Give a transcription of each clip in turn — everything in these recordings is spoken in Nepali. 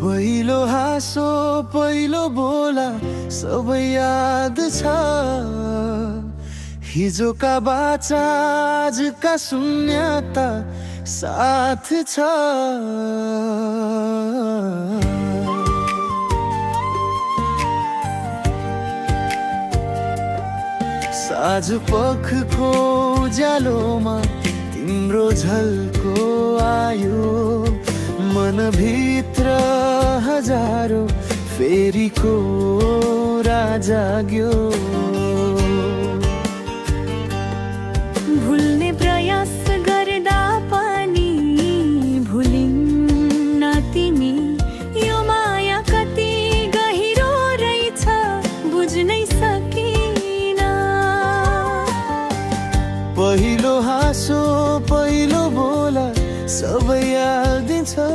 पहिलो हाँसो पहिलो बोला सबै याद छ हिजोका बाचा आजका शून्यता साथ छ साँझ पखको उज्यालोमा तिम्रो झल्को आयो मनभित्र हजारौं फेरीको राजाग्यो भुल्ने प्रयास गर्दा पनि भुलिन्न तिमी यो माया कति गहिरो रहेछ बुझ्नै सकिन पहिलो हाँसो पहिलो बोला सबै याद छ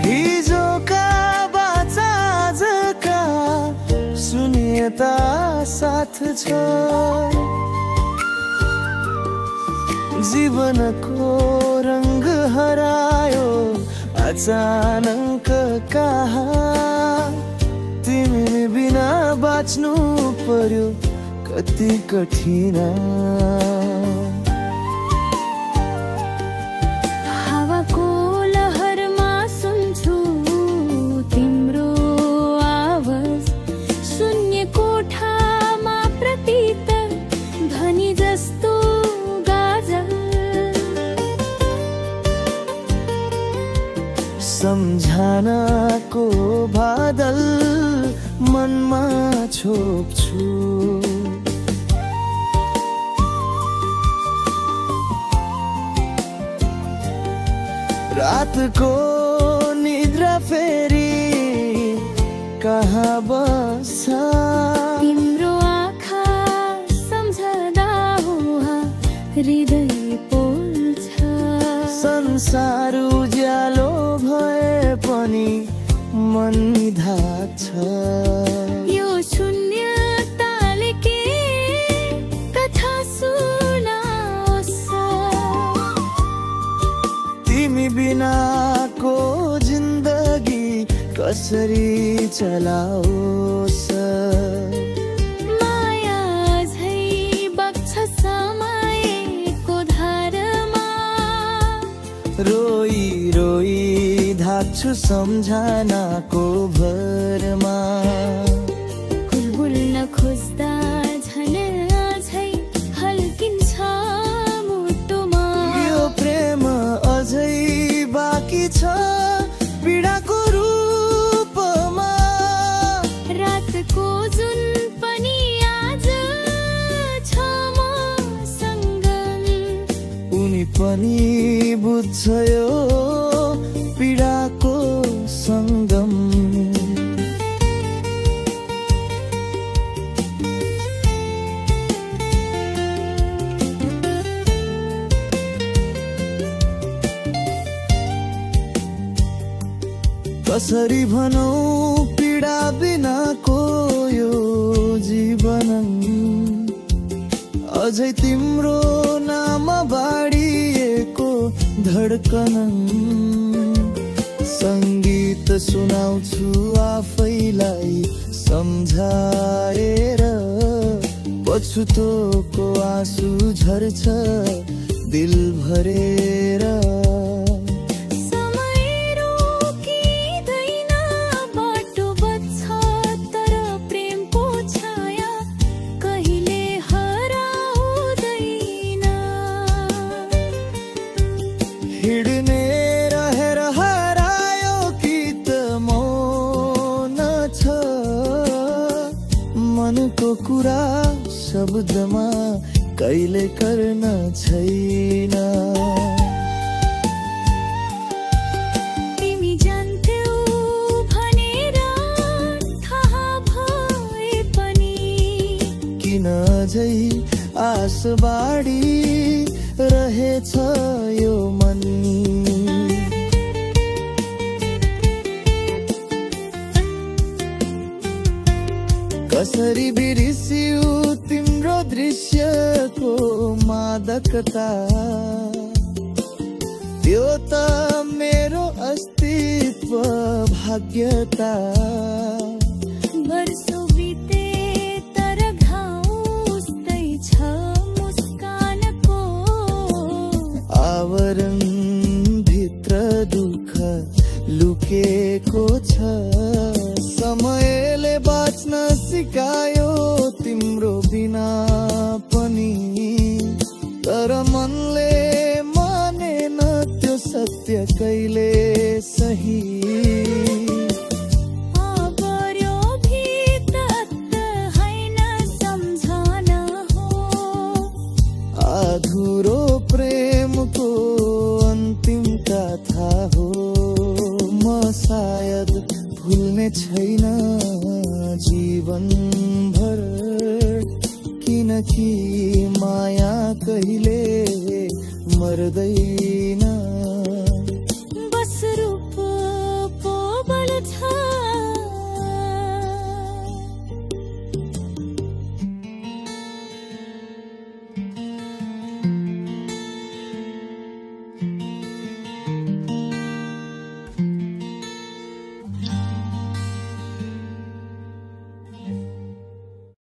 हिजोका बाचा आजका शून्यता साथ छ जीवनको रंग हरायो अचानक कहाँ तिमी बिना बाँच्नु पर्यो कति कठिन हावाको लहरमा सुन्छु तिम्रो आवाज शून्य कोठामा प्रतीत ध्वनि जस्तो गाजल सम्झनाको बादल मनमा छोप्छु रातको निद्रा फेरि कहाँ बस्छ तिम्रो आँखा सम्झदा हुआ हृदय पोल्छ संसार उज्यालो भए पनि मन निधाछ यो शून्यताले के कथा सुनाओस् तिमी बिनाको जिन्दगी कसरी चलाओस् माया झै बग्छ समयको धारमा रोई रोई धाक्छु सम्झनाको भरमा बुल्न खोज्दा झन् अझै हल्किन्छ मुटुमा यो प्रेम अझै बाँकी छ पीडाको रूपमा रातको जुन पनि आज छ मसँग उनी पनि बुझ्छ यो पीडाको संगम कसरी भनौं पीडा बिनाको यो जीवन अझै तिम्रो नाम बाडिएको धड्कन संगीत सुनाउँछु आफैलाई सम्झाएर पछुतोको आँसु झर्छ दिल भरेर हिड्ने रहेर हरायो कि त मौन छ मनको कुरा शब्दमा कहिले गर्न छैन तिमी जान्थ्यौ भनेर थाहा भए पनि किन अझै आस बाढी रहेछ यो मन कसरी बिर्सियो तिम्रो दृश्यको मादकता, त्यो त मेरो अस्तित्व भाग्यता। वर्षौं बिते तर घाउ उस्तै छ मुस्कानको, आवरण भित्र दुःख लुकेको छ। समयले बाँच्न सिकायो तिम्रो बिना पनि, तर मनले मानेन त्यो सत्य कहिले सही। बर्यो भित्त हैन सम्झना हो, अधुरो प्रेमको अन्तिम कथा हो। म सायद भुल्ने छैन जीवनभर, किनकि माया कहिले मर्दैन। बस रूप पो बल छ